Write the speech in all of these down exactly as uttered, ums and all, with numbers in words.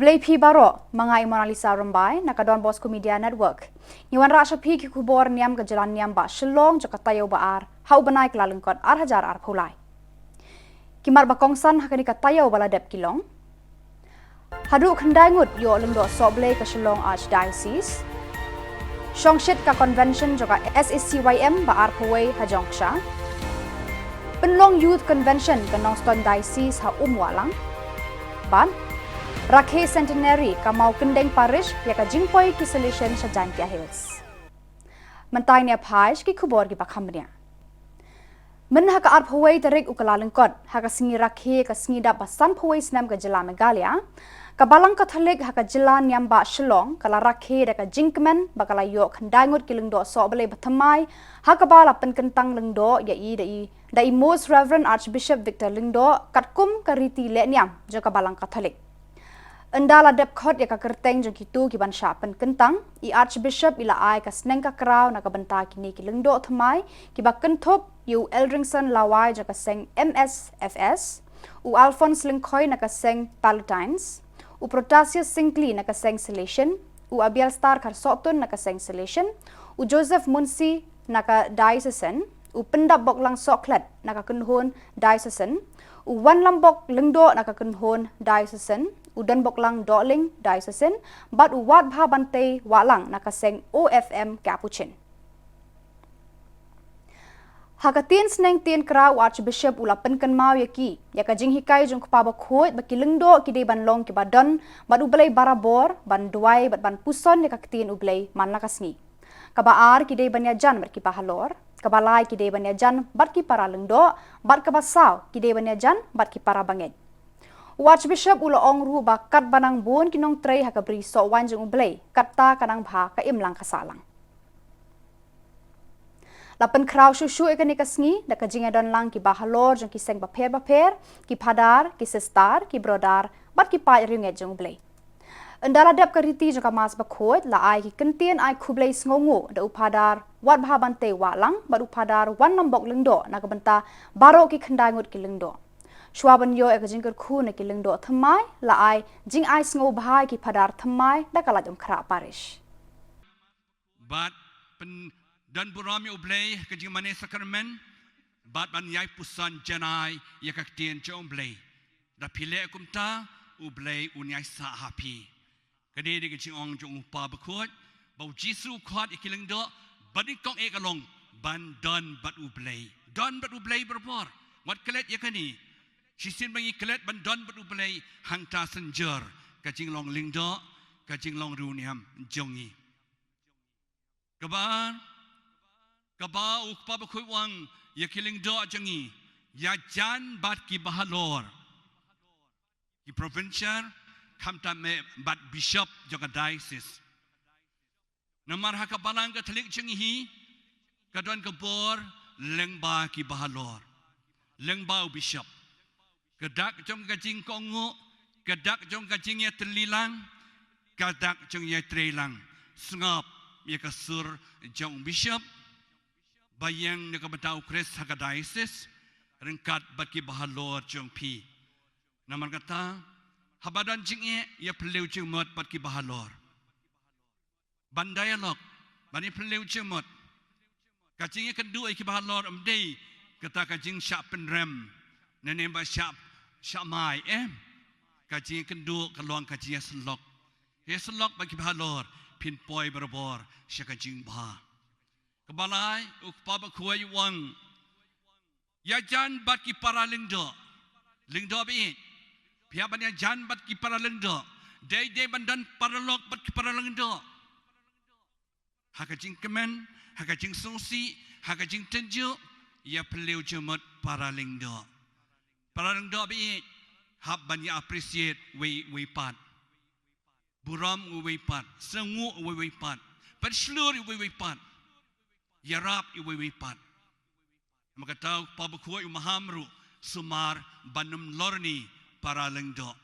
Khublei phi baroh, ma nga i Monalisa Rymbai, na ka Don Bosco Media Network. Ngi wanrah sha phi ki khubor niam ka jylla niam bah Shillong jong ka taïew ba ar, ha u bnai Kyllalyngkot ar hajar arphew lai. Ki mat ba kongsan ha kane ka taïew ba la dep ki long: Haduh khyndai ngut ïoh lyngdoh sohblei ka Shillong Archdiocese. Shongshit ka convention jong ka S A C Y M ba arphew wei ha Jongksha. Pynlong Youth Convention ka Nongstoiñ Diocese ha Umwahlang. Bad Rakhe Centenary ka Mawkyndeng Parish ïa ka jingpoi ki Salesian sha Jaintia Hills. Mynta ngin ïa phai sha ki khubor kiba kham bniah. Myn ha ka arphew wei tarik u Kyllalyngkot, ha ka sngi rakhe ka sngi dap ba sanphew wei snem ka jylla Meghalaya, ka Balang Katholik ha ka jylla niam bah Shillong ka la rakhe da ka jingkmen ba ka la ïoh khyndai ngut ki lyngdoh sohblei ba thymmai, ha kaba la pynkyntang lyngdoh ïa i da i, da i Most Reverend Archbishop Victor Lyngdoh katkum ka riti leh niam jong ka Balang Katholik. Ynda la dep khot ïa ka kyrteng jong kito ki ban shah pynkyntang, i Archbishop i la ai ka sneng ka kraw na ka bynta kine ki lyngdoh thymmai kiba kynthup ïa u Eldringson Lawai jong ka seng M S F S, u Alphonse Lyngkhoi na ka seng Palatines, u Protasius Syngkli na ka seng Salesian, u Abielstar Kharsohtun na ka seng Salesian, u Joseph Munsi na ka Diocesan, u Pyndapboklang Sohkhlet na ka kynhun Diocesan, u Wanlambok Lyngdoh na ka kynhun Diocesan, u Donboklang Dohling Diocesan, bad u Watbha Bantei Wahlang na ka seng O F M Capuchin. Ha ka ktien sneng ktien kraw u Archbishop u la pynkynmaw ïa ki ïa ka jinghikai jong u Kpa Bakhuid ba ki lyngdoh ki dei ban long kiba don bad U Blei barabor, ban duwai bad ban puson ïa ka ktien U Blei man la ka sngi. Kaba ar ki dei ban ïajan bad ki bahalor, kaba lai ki dei ban ïajan bad ki para lyngdoh, bad kaba saw ki dei ban ïajan bad ki para bangeit. U Archbishop u la ong ruh ba katba nang bun ki nongtrei ha ka bri sohwaiñ jong U Blei, katta ka nang bha ka imlang ka sahlang. La pynkhraw shuh shuh ïa kane ka sngi da ka jingïadon lang ki bahalor jong ki seng bapher bapher, ki phadar, ki sister, ki brother, bad ki paid riewngeit jong U Blei. Ynda la dep ka riti jong ka Mass Bakhuid, la ai ki kyntien ai khublei sngewnguh da u Phadar Watbha Bantei Wahlang bad u Phadar Wanlambok Lyngdoh na ka bynta baroh ki khyndai ngut ki lyngdoh. Shuwa ban ïoh ïa ka jingkyrkhu na ki lyngdoh thymmai, la ai jingai sngewbha ïa ki phadar thymmai da ka Laitumkhrah Parish. Bad pyndon burom ïa U Blei ka jingmane sakramen, bad ban ïai puson janai ïa ka ktien jong U Blei. Da phi leh kumta, U Blei un ïai sah ha phi. Kane dei ka jingong jong u Kpa Bakhuid, ba U Jisu u khot ïa ki lyngdoh, ba nyngkong eh ka long ban don bad U Blei. Don bad U Blei barabor. Wat klet ïa kane. Shisien ba ngi klet ban don bad U Blei, hangta synjor ka jinglong lyngdoh, ka jinglong riewniam jong ngi. Kaba, kaba u Kpa Bakhuid u ong ïa ki lyngdoh jong ngi, ïajan bad ki bahalor, ki provincial, khamtam eh bad bishop jong ka diocese. Namar ha ka Balang Katholik jong ngi hi, ka don ka bor lyngba ki bahalor, lyngba u bishop. Ka dak jong ka jingkohnguh, ka dak jong ka jingïatylli lang, ka dak jong ïatrei lang. Sngap ïa ka sur jong u bishop ba ïeng na ka bynta u Khrist ha ka diocese, ryngkat bad ki bahalor jong phi. Namar kata, haba don jingeh, ïa phylliew jingmut bad ki bahalor. Ban dialogue, ban ïa phylliew jingmut. Ka jingïakynduh ïa ki bahalor ym dei kata ka jingshah pynrem, ne ne ba shah, shah mai, eh. Ka jingïakynduh ka long ka jingïasyllok. Ïasyllok bad ki bahalor, phin poi barabor sha ka jingbha. Kaba lai, u Kpa Bakhuid u ong, ïajan bad ki para lyngdoh. Lyngdoh ba ïeit. Phi hap ban ïajan bad ki para lyngdoh. Dei dei ban don paralok bad ki para lyngdoh. Ha ka jingkmen, ha ka jingsngewsih, ha ka jingtynjuh, ïa phylliew jingmut para lyngdoh. Para lyngdoh ba ïeit, hap ban ïa appreciate wei wei pat. Burom uwei uwei pat, sngewnguh uwei uwei pat, pynshlur uwei uwei pat, ïarap uwei uwei pat. Namar kata u Kpa Bakhuid u maham ruh, sumar ban ym lorni para lyngdoh.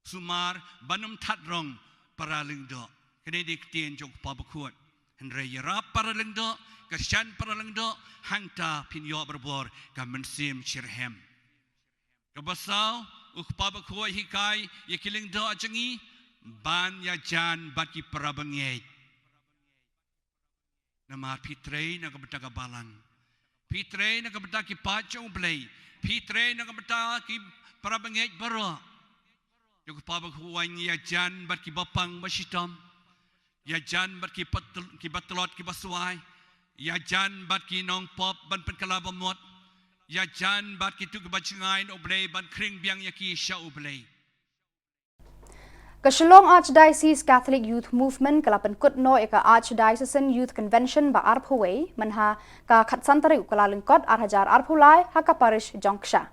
Sumar ban ym thad rong para lyngdoh. Kane dei ktien jong u Kpa Bakhuid. Hynrei ïarap para lyngdoh, kyrshan para lyngdoh, hangta phin ïoh barabor ka mynsiem shitrhem. Kaba saw, U Kpa Bakhuid hikai ïa ki lyngdoh jong ngi ban ïajan bad ki parabangeit. Namar phi trei na ka bynta ka balang. Phi trei na ka bynta ki paid jong U Blei. Phi trei na ka bynta ki parabangeit baroh. Ïa U Kpa Bakhuid ïajan bad ki bapang bashitom. Ïajan bad ki patel-, ki batlot ki baswai. Ïajan bad ki nongpop ban pynkylla bamut. Ïajan bad kito kiba jngai na U Blei ban khring biang ïa ki sha U Blei. Ka Shillong Archdiocese Catholic Youth Movement ka la pynkut noh ïa ka Archdiocesan Youth Convention ba arphew wei mynha ka khatsan tarik u Kyllalyngkot ar hajar arphew lai ha ka parish Jongksha.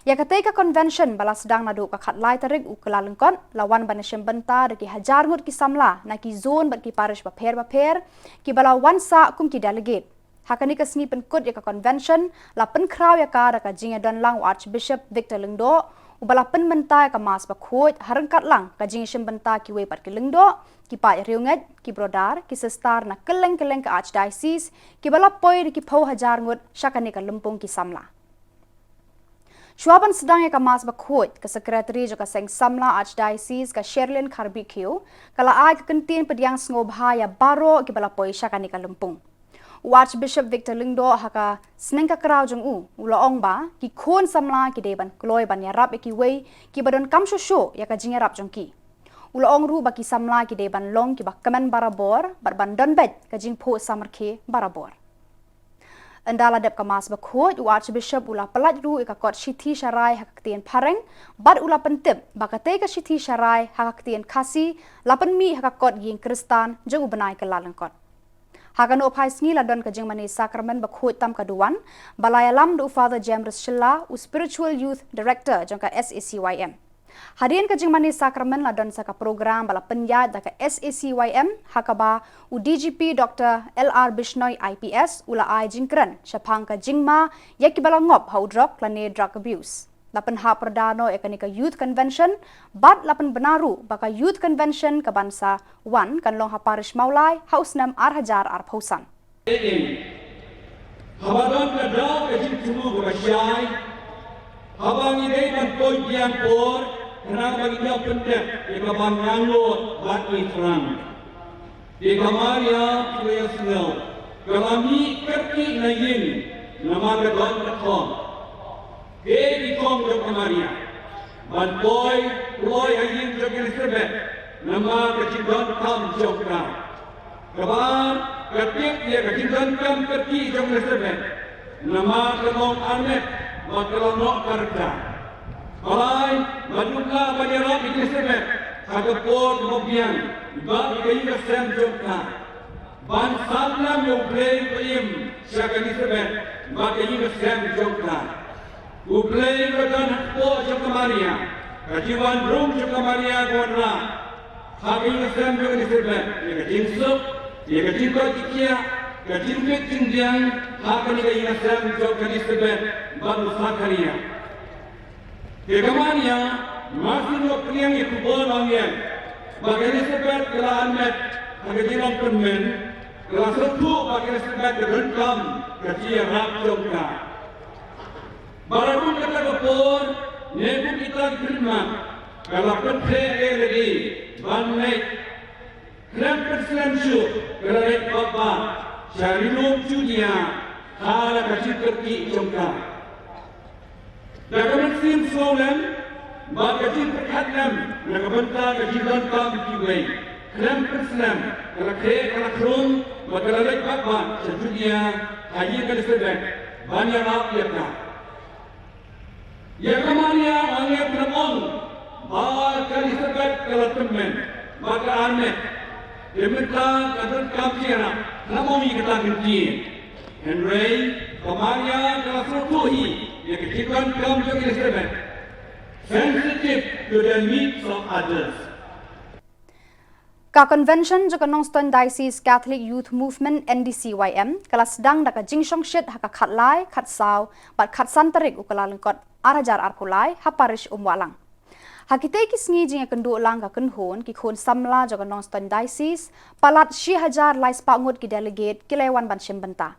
Ïa katei ka convention ba la sdang naduh ka khatlai tarik u Kyllalyngkot la wan ban ïashim bynta da ki hajar ngut ki samla na ki zone bad ki parish bapher bapher kiba la wan sah kum ki delegate. Ha kane ka sngi pynkut ïa ka convention la pynkhraw ïa ka da ka jingïadon lang u Archbishop Victor Lyngdoh uba la pynmynta ïa ka Mass Bakhuid ha ryngkat lang ka jingïashim bynta kiwei pat ki lyngdoh, ki paid riewngeit, ki brother, ki sister na kylleng kylleng ka Archdiocese kiba la poi da ki phew hajar ngut sha kane ka lympung ki samla. Shuwa ban sdang ïa ka Mass Bakhuid, ka Secretary jong ka Seng Samla Archdiocese ka Sherlyn Kharbiew Khiew ka la ai ka kyntien pdiang sngewbha ïa baroh kiba la poi sha kane ka lympung. U Archbishop Victor Lyngdoh ha ka sneng ka kraw jong u u la ong ba ki khun samla ki dei ban kloi ban ïarap ïa kiwei kiba donkam shuh shuh ïa ka jingïarap jong ki. U la ong ruh ba ki samla ki dei ban long kiba kmen barabor bad ban don beit ka jingphuh samrkhie barabor. Ynda la dep ka Mass Bakhuid, u Archbishop u la pyllait ruh ïa ka kot shithi sharai ha ka ktien Phareng bad u la pyntip ba katei ka shithi sharai ha ka ktien Khasi la pynmih ha ka kot ïing Khristan jong u bnai Kyllalyngkot. Ha ka nongpyni sngi la don ka jingmane sakramen bakhuid tam ka duwan ba la ïalam da u Father James Shylla, u Spiritual Youth Director jong ka S A C Y M. Hadien ka jingmane sakramen la don sa ka program ba la pynïaid da ka S A C Y M ha kaba u D G P Doctor L R Bishnoi I P S u la ai jingkren shaphang ka jingma ïa kiba la ngop ha u drok lane drug abuse. La pynhap pyrda noh ïa kane ka Youth Convention bad la pynbna ruh ba ka Youth Convention ka ban sa wan kan long ha parish Mawlai ha u snem ar hajar arphew san. Haba don ka daw ka jingthmu kaba shai, haba ngi dei ban poi biang por khnang ba ngin ïoh pyndep ïa kaba ngi angnud bad ngi thrang. Te ka Maria, phi la ïohsngew, ka la mih kyrkieh na ïing namar ka don ka thong. Te ki thong jong ka Maria ban poi kloi ha ïing jong ka Elizabeth namar ka jingdonkam jong ka. Kaba ar, ka tip ïa ka jingdonkam kyrkieh jong ka Elizabeth namar ka long armet bad ka la noh ka rta. Balei, ba duk la ban ïarap ïa ka Elizabeth ha ka por kaba biang bad ka ïing ka sem jong ka. Ban sah lam ïa U Blei ba im sha ka Elizabeth bad ka ïing ka sem jong ka. U Blei u la don hapoh jong ka Maria, ka jingwan rung jong ka Maria ka wanrah ha ka ïing ka sem jong ka Elizabeth ïa ka jingsuk, ïa ka jingkoit jingkhiah, ka jingbit jingbiang ha kane ka ïing ka sem jong ka Elizabeth bad u Sakharia. Te ka Maria, mar shu ïoh pdiang ïa ka khubor angel ba ka Elizabeth ka la armet ha ka jinglong pynmynn, ka la sngewthuh ba ka Elizabeth ka donkam ka jingïarap jong ka. Ba la bun kata ka por, ne kum kita ki khyllipmat, ka la pyntheh lade ban leit. Khlem pynslem shuh ka la leit bad bad sha ri lum Judia ha la ka jingkyrkieh jong ka. Da ka mynsiem sngewlem bad ka jingpyrkhat lem na ka bynta ka jingdonkam kiwei, khlem pynslem ka la khreh ka la khrung bad ka la leit bad bad sha Judia ha ïing ka Elizabeth ban ïarap ïa ka. Ïa ka Maria u angel u la ong ba ka Elizabeth ka la tymmen bad ka armet. Te mynta ka donkam jingïarap, la ong ïa kata ka ktien. Hynrei ka Maria ka la sngewthuh hi ïa ka jingdonkam jong ka Elizabeth. Sensitive to the needs of others. Ka Convention jong ka Nongstoiñ Diocese Catholic Youth Movement, N D C Y M, ka la sdang da ka jingshongshit ha ka khatlai, khatsaw bad khatsan tarik u Kyllalyngkot ar hajar arphew lai ha Parish Umwahlang. Ha kitei ki sngi jingïakynduh lang ka kynhun, ki khun samla jong ka Nongstoiñ Diocese, palat shi hajar lai spah ngut ki delegate ki la wan ban shim bynta.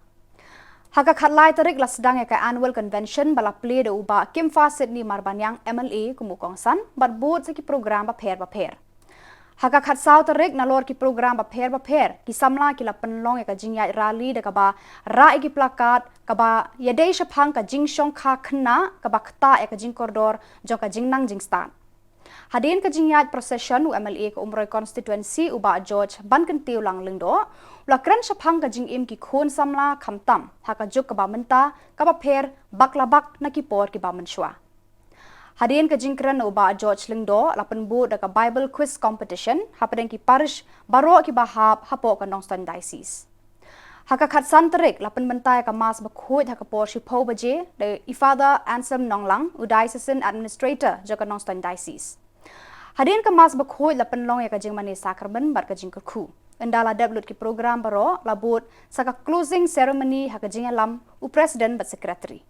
Ha ka khatlai tarik la sdang ïa ka annual convention ba la plie da u Bah Kimfa Sitney Marbaniang M L A kum u kongsan bad bud sa ki program bapher bapher. Ha ka khatsaw tarik nalor ki program bapher bapher ki samla ki la pynlong ïa ka jingïaid rally da kaba rah ïa ki plakat kaba ïadei shaphang ka jingshongkha khynnah kaba ktah ïa ka jingkordor jong ka jingnang jingstad. Hadien ka jingïaid procession u M L A ka Umroi constituency u Bah George Bankyntiew Lang Lyngdoh u la kren shaphang ka jingim ki khun samla khamtam ha ka juk kaba mynta kaba pher bak la bak na ki por kiba mynshuwa. Hadien ka jingkren u Bah George Lyngdoh la pynbud da ka Bible quiz competition hapdeng ki parish baroh kiba hap hapoh ka Nongstoiñ Diocese. Ha ka khatsan tarik la pynmynta ïa ka Mass Bakhuid ha ka por shiphew baje da i Father Anselm Nonglang, u Diocesan Administrator jong ka Nongstoiñ Diocese. Hadien ka Mass Bakhuid la pynlong ïa ka jingmane sakramen bad ka jingkyrkhu. Ynda la dep lut ki program baroh la bud sa ka closing ceremony ha ka jingïalam u President bad Secretary.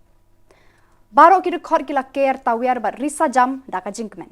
Baroh ki dkhot ki la ker tawiar bad risa jam da ka jingkmen.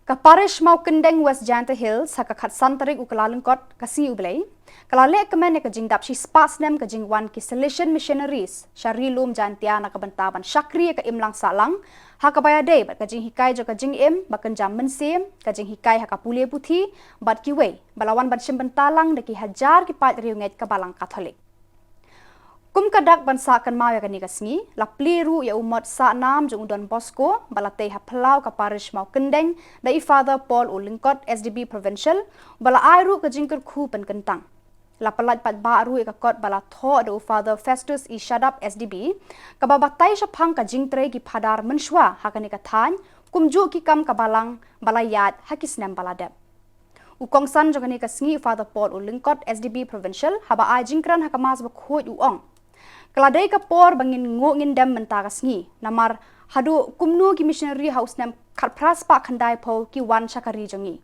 Ka Parish Mawkyndeng, West Jaintia Hills, ha ka khatsan tarik u Kyllalyngkot, ka Sngi U Blei, ka la leh kmen ïa ka jingdap shispah snem ka jingwan ki Salesian Missionaries sha Ri Lum Jaintia na ka bynta ban shakri ïa ka imlang sahlang ha kaba ïadei bad ka jinghikai jong ka jingim ba kynja mynsiem, ka jinghikai ha ka pule puthi bad kiwei ba la wan ban shim bynta lang da ki hajar ki paid riewngeit ka Balang Katholik. Kum ka dak ban sah kynmaw ïa kane ka sngi, la plie ruh ïa u mot sah nam jong u Don Bosco ba la tei ha phyllaw ka Parish Mawkyndeng da i Father Paul U Lyngkot, S D B Provincial, ba la ai ruh ka jingkyrkhu pynkyntang. La pyllait paidbah ruh ïa ka kot ba la thoh da u Father Festus E Shadap, S D B, kaba batai shaphang ka jingtrei ki phadar mynshuwa ha kane ka thaiñ, kumjuh ki kam ka Balang ba la ïaid ha ki snem ba la dep. U kongsan jong kane ka sngi, Father Paul U Lyngkot, S D B Provincial, haba ai jingkren ha ka Mass Bakhuid u ong, ka la dei ka por ba ngin nguh ngin dem mynta ka sngi, namar haduh kumno ki missionary ha u snem khatphra spah khyndaiphew ki wan sha ka ri jong ngi.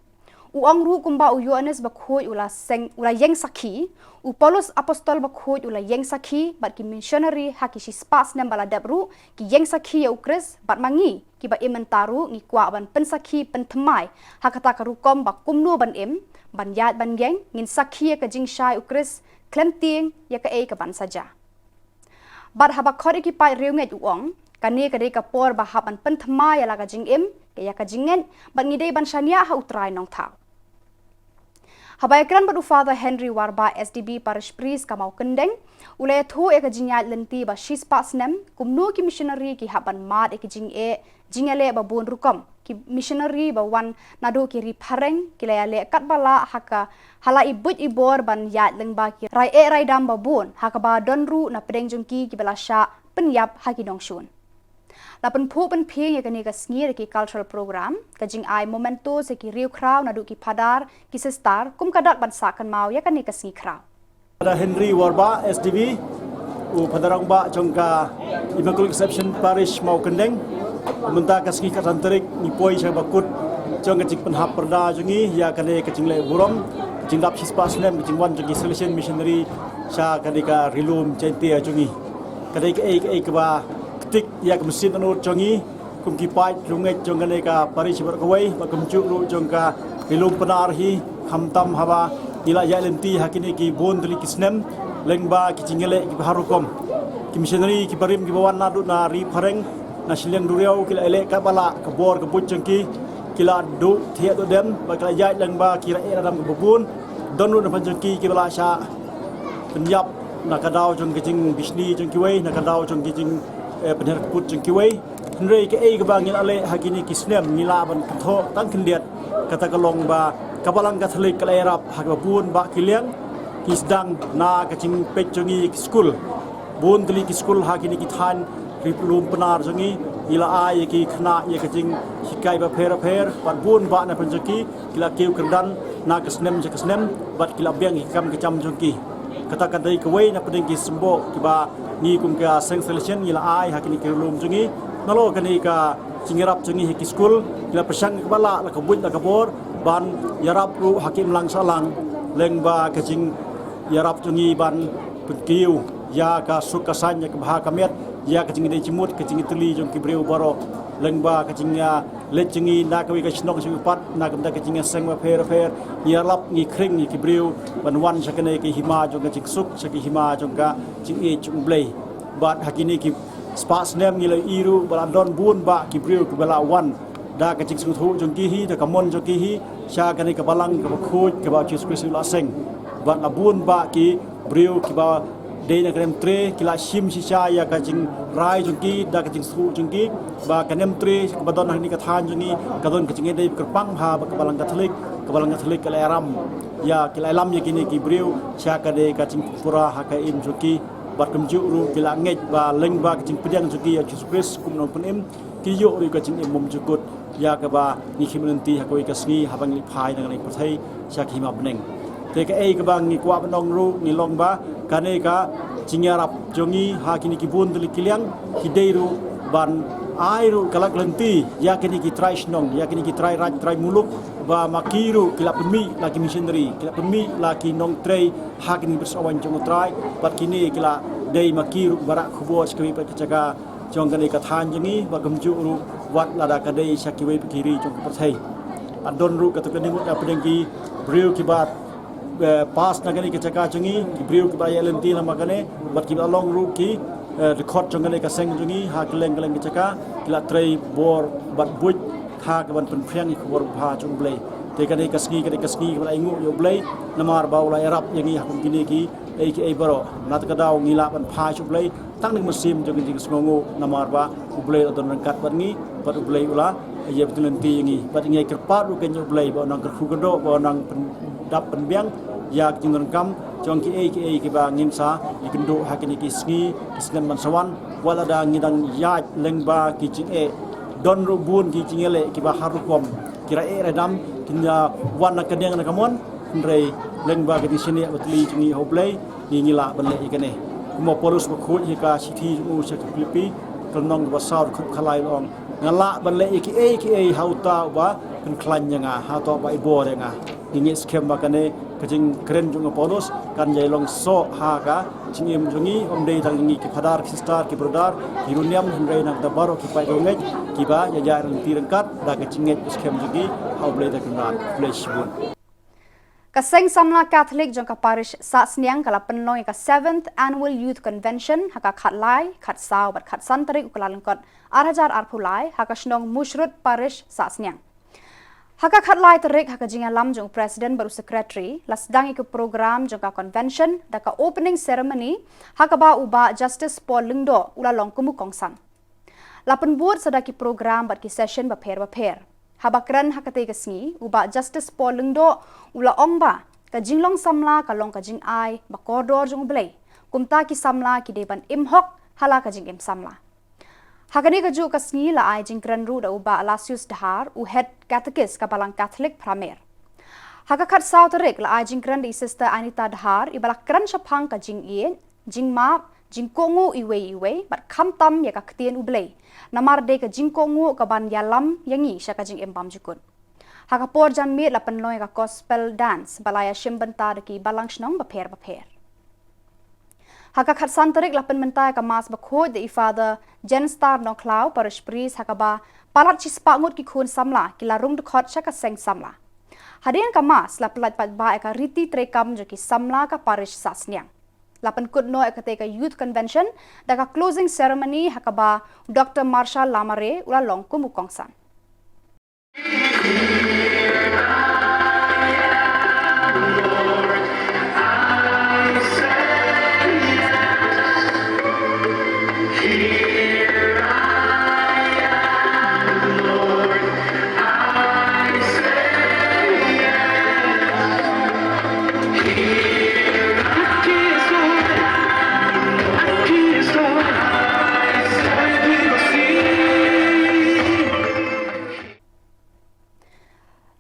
U ong ruh kumba u Ïoannis Bakhuid u la seng, u la ïeng sakhi, u Paulus Apostol Bakhuid u la ïeng sakhi, bad ki missionary ha ki shispah snem ba la dep ruh ki ïeng sakhi ïa u Khrist, bad ma ngi kiba im mynta ruh ngi kwah ban pynsakhi pynthymmai ha kata ka rukom ba kumno ban im, ban ïaid ban ïeng, ngin sakhi ïa ka jingshai u Khrist khlem tieng ïa kaei kaban sa jia. Bad haba khot ïa ki paid riewngeit u ong, kane ka dei ka por ba hap ban pynthymmai ïa la ka jingim, ïa ka jingngeit, bad ngi dei ban shaniah ha U Trai Nongthaw. Haba ïakren bad u Father Henry Warbah, S D B Parish Priest ka Mawkyndeng, u la ïathuh ïa ka jingïaid lynti ba shispah snem, kumno ki missionary ki hap ban mad ïa ki jingeh, jingïaleh ba bun rukom. Ki missionary ba wan naduh ki ri phareng, ki la ïaleh katba lah ha ka, ha la i buit i bor ban ïaid lyngba ki rai eh rai dam ba bun, ha kaba don ruh na pdeng jong ki kiba la shah pynïap ha ki nongshun. La pynphuh pynphieng ïa kane ka sngi da ki cultural program, ka jingai memento sha ki riewkhraw naduh ki phadar, ki sister, kum ka dak ban sah kynmaw ïa kane ka sngi khraw. Father Henry Warbah, S D B, u Father Rangbah jong ka Immaculate Conception Parish Mawkyndeng. Mynta ka sngi khatsan tarik ngi poi sha bakut jong ka jingpynhap pyrda jong ngi ïa kane ka jingleh burom, ka jingdap shispah snem ka jingwan jong ki Salesian Missionary sha kane ka Ri Lum Jaintia jong ngi. Ka dei kaei kaei kaba ktik ïa ka mynsiem dohnud jong ngi kum ki paid riewngeit jong kane ka parish baroh kawei, bad kumjuh ruh jong ka Ri Lum Pnar hi, khamtam haba ngi la ïaid lynti ha kine ki bun tylli ki snem lyngba ki jingïaleh kiba har rukom. Ki missionary kiba rim kiba wan naduh na ri phareng, na shiliang duriaw, ki la ïaleh katba lah, ka bor ka buit jong ki, ki la duh thiah duh dem, bad ki la ïaid lyngba ki rai eh rai dam kiba bun. Don ruh na pdeng jong ki kiba la shah pynïap na ka daw jong ka jingbishni jong kiwei, na ka daw jong ka jing, eh, pynhiar kput jong kiwei. Hynrei kaei kaba ngi la leh ha kine ki snem, ngi lah ban kynthoh tang khyndiat, kata ka long ba ka Balang Katholik ka la ïarap ha kaba bun bah ki liang. Ngi sdang na ka jingpeit jong ngi ki skul, bun tylli ki skul ha kine ki thaiñ Ri Lum Pnar jong ngi, ngi la ai ïa ki khynnah ïa ka jinghikai bapher bapher, bad bun bah na pdeng jong ki ki la kiew kyrdan na ka snem sha ka snem, bad ki la biang ïa ki kam ka jam jong ki. Kata ka dei kawei na pdeng ki symboh kiba ngi kum ka Seng Salesian ngi la ai ha kine ki Ri Lum jong ngi. Nalor kane ka Jingïarap jong ngi ha ki skul, ngi la pyrshang kaba lah, la ka buit la ka bor, ban ïarap ruh ha ki imlang sahlang, lyngba ka jingïarap jong ngi ban pynkiew ïa ka suk ka saiñ, ïa ka bha ka miat, ïa ka jingïadei jingmut, ka jingïatylli jong ki briew baroh, lyngba ka jingïaleit jong ngi na kawei ka shnong sha kawei pat, na ka bynta ka jingïaseng bapher bapher, ngi ïarap, ngi khring ïa ki briew ban wan sha kane ka hima jong ka jingsuk, sha ka hima jong ka jingïeit jong U Blei. Bad ha kine ki spah snem ngi la ïohi ruh ba la don bun bah ki briew kiba la wan da ka jingsngewthuh jong ki hi, da ka mon jong ki hi, sha kane ka balang kaba khuid kaba U Jisu Khrist u la seng. Bad la bun bah ki briew kiba dei na ka nemtrei, ki la shim shisha ïa ka jingrai jong ki da ka jingsngewthuh jong ki, ba ka nemtrei kaba don ha kane ka thaiñ jong ngi ka don ka jingïadei kyrpang ha, bad ka balang Katholik, ka balang Katholik ka la ïalam ïa, ki la ïalam ïa kine ki briew sha kane ka jingpura ha ka im jong ki. Bad kumjuh ruh ki la ngeit ba lyngba ka jingpdiang jong ki ïa U Jisu Khrist kum u nongpynim, ki ïoh ruh ka jingim bymjukut, ïa kaba ngi khim lynti ha kawei ka sngi haba ngi phai na kane ka pyrthei sha ka hima bneng. Te kaei kaba ngi kwah ban ong ruh, ngi long ba kane ka jingïarap jong ngi ha kine ki bun tylli ki liang, ki dei ruh ban ai ruh ka lad ka lynti ïa kine ki trai shnong, ïa kine ki trai raid, trai muluk, ba ma ki ruh ki la pynmih la ki missionary, ki la pynmih la ki nongtrei ha kine ki bynta jong U Trai, bad kine ki la dei ma ki ruh ba rah khubor sha kawei pat ka jaka jong kane ka thaiñ jong ngi, bad kumjuh ruh wat lada ka dei sha kiwei pat ki ri jong ka pyrthei. Bad don ruh kata ka ngut na pdeng ki briew kiba, eh, pass na kane ka jaka jong ngi, ki briew kiba ïaid lynti namar kane, bad kiba long ruh ki, eh, dkhot jong kane ka seng jong ngi ha kylleng kylleng ki jaka, ki la trei bor bad buit ha kaban pynphriang ïa ka khubor babha jong U Blei. Te kane ka sngi, kane ka sngi kaba la ainguh ïa U Blei, namar ba u la ïarap ïa ngi ha kum kine kiei kiei baroh. Na kata ka daw ngi lah ban phai sha U Blei tang da ka mynsiem jong ka jingsngewnguh, namar ba U Blei u la don ryngkat bad ngi, bad U Blei u la ïa pynlynti ïa ngi. Bad ngi kyrpad ruh kein ïa U Blei ba un nang kyrkhu kyrdoh, ba un nang pyndap pynbiang ïa ka jingdonkam jong kiei kiei kiba ngin sa ïakynduh ha kine ki sngi ki snem ban sa wan. Wat lada ngi dang ïaid lyngba ki jingeh, don ruh bun ki jingeh kiba har rukom, ki rah eh rah dam, kin ïa wan na ka diang na ka mon, hynrei lyngba ka jingshaniah batylli jong ngi ha U Blei, ngi, ngi lah ban leh ïa kane. Kum u Paulus bakhuid ha ka shithi jong u sha ki Philippi, ka lynnong kaba saw, dkhot khatlai, u ong, nga lah ban leh ïa kiei kiei ha uta uba pynkhlaiñ ïa nga, ha uta uba ai bor ïa nga. Ngi ngeit skhem ba kane ka jingkren jong u Paulus kan ïai long soh ha ka jingim jong ngi, ym dei tang ngi ki phadar, ki sister, ki brother, ki riewniam, hynrei na ka bynta baroh ki paid riewngeit kiba ïaid ryngkat da ka jingngeit skhem jong ngi ha U Blei da ka kyrdan. Khublei shibun. Ka Seng Samla Katholik jong ka Parish Sahsniang ka la pynlong ïa ka Seventh Annual Youth Convention ha ka khatlai, khatsaw bad khatsan tarik u Kyllalyngkot ar hajar arphew lai ha ka shnong Mushrut, Parish Sahsniang. Ha ka khatlai tarik, ha ka jingïalam jong u President bad u Secretary, la sdang ïa ka program jong ka convention da ka opening ceremony ha kaba u Bah Justice Paul Lyngdoh u la long kum u kongsan. La pynbud sa da ki program bad ki session bapher bapher. Haba kren ha katei ka sngi, u Bah Justice Paul Lyngdoh u la ong ba ka jinglong samla ka long ka jingai ba kordor jong U Blei. Kumta ki samla ki dei ban im hok ha la ka jingim samla. Ha kane kajuh ka sngi la ai jingkren ruh da u Bah Alasius Dhar, u Head Catechist ka Balang Katholik Phramer. Ha ka khatsaw tarik la ai jingkren da i Sister Anita Dhar, iba la kren shaphang ka jingïeit, jingmap, jingkohnguh iwei ïa iwei, bad khamtam ïa ka ktien U Blei. Namar dei ka jingkohnguh kaban ïalam ïa ngi sha ka jingim bymjukut. Ha ka por janmiet la pynlong ïa ka gospel dance ba la ïashim bynta da ki balang shnong bapher bapher. Ha ka khatsan tarik la pynmynta ïa ka Mass bakhuid da i Father Jenstar Nongkhlaw, Parish Priest, ha kaba palat shispah ngut ki khun samla ki la rung dkhot sha ka seng samla. Hadien ka Mass la pyllait paidbah ïa ka riti treikam jong ki samla ka Parish Sahsniang. La pynkut noh ïa katei ka Youth Convention da ka closing ceremony ha kaba Doctor Marshall Lamare u la long kum u kongsan.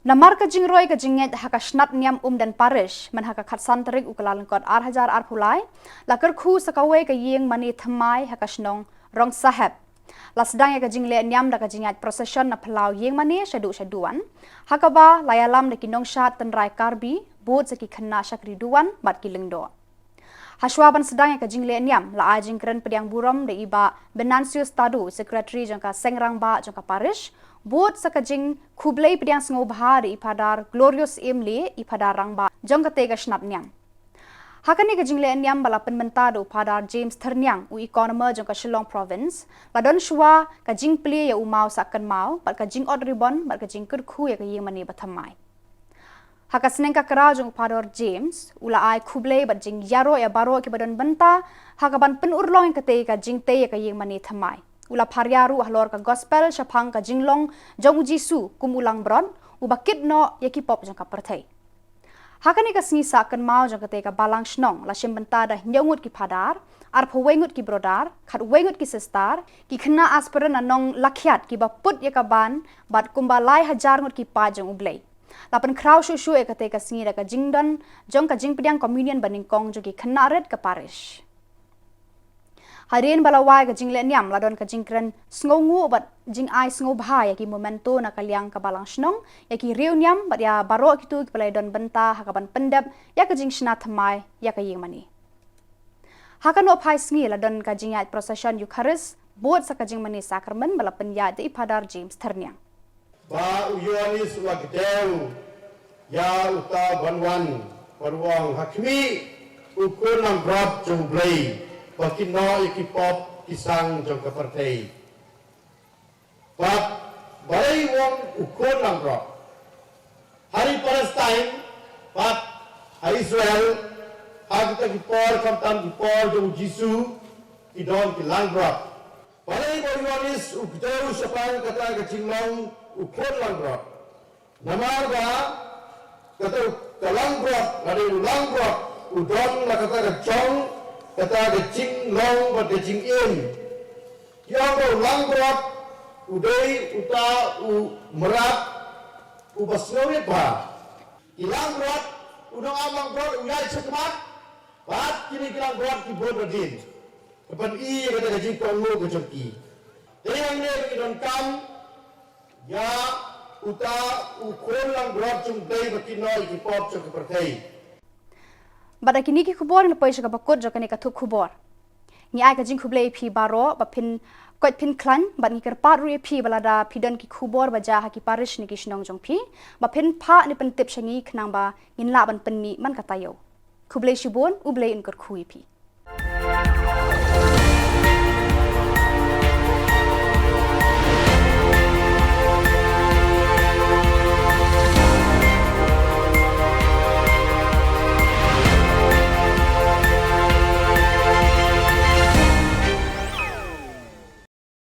Namar ka jingroi ka jingngeit ha ka shnat niam Umden Parish, myn ha ka khatsan tarik u Kyllalyngkot ar hajar arphew lai, la kyrkhu sa kawei ka ïing mane thymmai ha ka shnong Rongsaheb. La sdang ïa ka jingleh niam da ka jingïaid procession na phyllaw ïing mane shaduh sha duwan, ha kaba la ïalam da ki nongshad tynrai Karbi, bud sa ki khynnah shakri duwan bad ki lyngdoh. Hashwa ban sdang ïa ka jingleh niam, la ai jingkren pdiang burom da i Bah Venancio Tadu, Secretary jong ka Seng Rangbah jong ka Parish, bud sa ka jingkhublei pdiang sngewbha da i Phadar Glorious Imli, i Phadar Rangbah jong katei ka shnat niam. Ha kane ka jingleh niam ba la pynmynta da u Phadar James Thyrniang, u Economer jong ka Shillong Province, la don shuwa ka jingplie ïa u maw sah kynmaw, bad ka jingot ribon, bad ka jingkyrkhu ïa ka ïing mane ba thymmai. Ha ka sneng ka kraw jong u Phadar James, u la ai khublei bad jingïaroh ïa baroh kiba don bynta ha kaban pynurlong ïa katei ka jingtei ïa ka ïing mane thymmai. U la pharia ruh halor ka gospel shaphang ka jinglong jong u Jisu kum u langbrot, uba kit noh ïa ki pop jong ka pyrthei. Ha kane ka sngi sah kynmaw jong katei ka balang shnong, la shim bynta da hynñiew ngut ki phadar, arphew wei ngut ki brother, khatwei ngut ki sister, ki khynnah aspirant na Nonglakhiat kiba put ïa ka ban, bad kumba lai hajar ngut ki paid jong U Blei. La pynkhraw shuh shuh ïa katei ka sngi da ka jingdon jong ka jingpdiang communion banyngkong jong ki khynnah rit ka parish. Hadien ba la wai ka jingleh niam, la don ka jingkren sngewnguh bad jingai sngewbha ïa ki memento na ka liang ka balang shnong, ïa ki riewniam bad ïa baroh kito kiba la don bynta ha kaban pyndep ïa ka jingshna thymmai ïa ka ïing mane. Ha ka nongphai sngi la don ka jingïaid procession Eucharist, bud sa ka jingmane sakramen ba la pynïaid da i Phadar James Thyrniang. Ba u Ïoannis u la kdew ïa uta u ban wan, ban ong, ha khmih, u khun langbrot jong U Blei, ba kit noh ïa ki pop ki sang jong ka pyrthei. Bad balei u ong u khun langbrot? Ha ri Palestine bad ha Israel, ha kita ki por, khamtam ki por jong u Jisu, ki don ki langbrot. Balei ba u Ïoannis u kdew shaphang kata ka jinglong u khun langbrot? Namar ba kata ka langbrot, lane u langbrot, u don la kata ka jong, kata ka jinglong bad ka jingim. Ki ong ba u langbrot u dei uta u mrad uba sngewrit bha. Ki langbrot, u nongaw langbrot u ïaid shakhmat, bad kine ki langbrot ki bun radien. Ka pyni ïa kata ka jingkohnguh ka jong ki. Te hangne ba ngi donkam ïa uta u khun langbrot jong U Blei ba kit noh ïa ki pop jong ka pyrthei. Bad da kine ki khubor ngi la poi sha kaba kut jong kane ka thup khubor. Ngi ai ka jingkhublei ïa phi baroh ba phin koit phin khlaiñ, bad ngi kyrpad ruh ïa phi ba lada phi don ki khubor ba jia ha ki parish ne ki shnong jong phi, ba phin phah ne pyntip sha ngi khnang ba ngin lah ban pynmih man ka taïew. Khublei shibun, U Blei un kyrkhu ïa phi.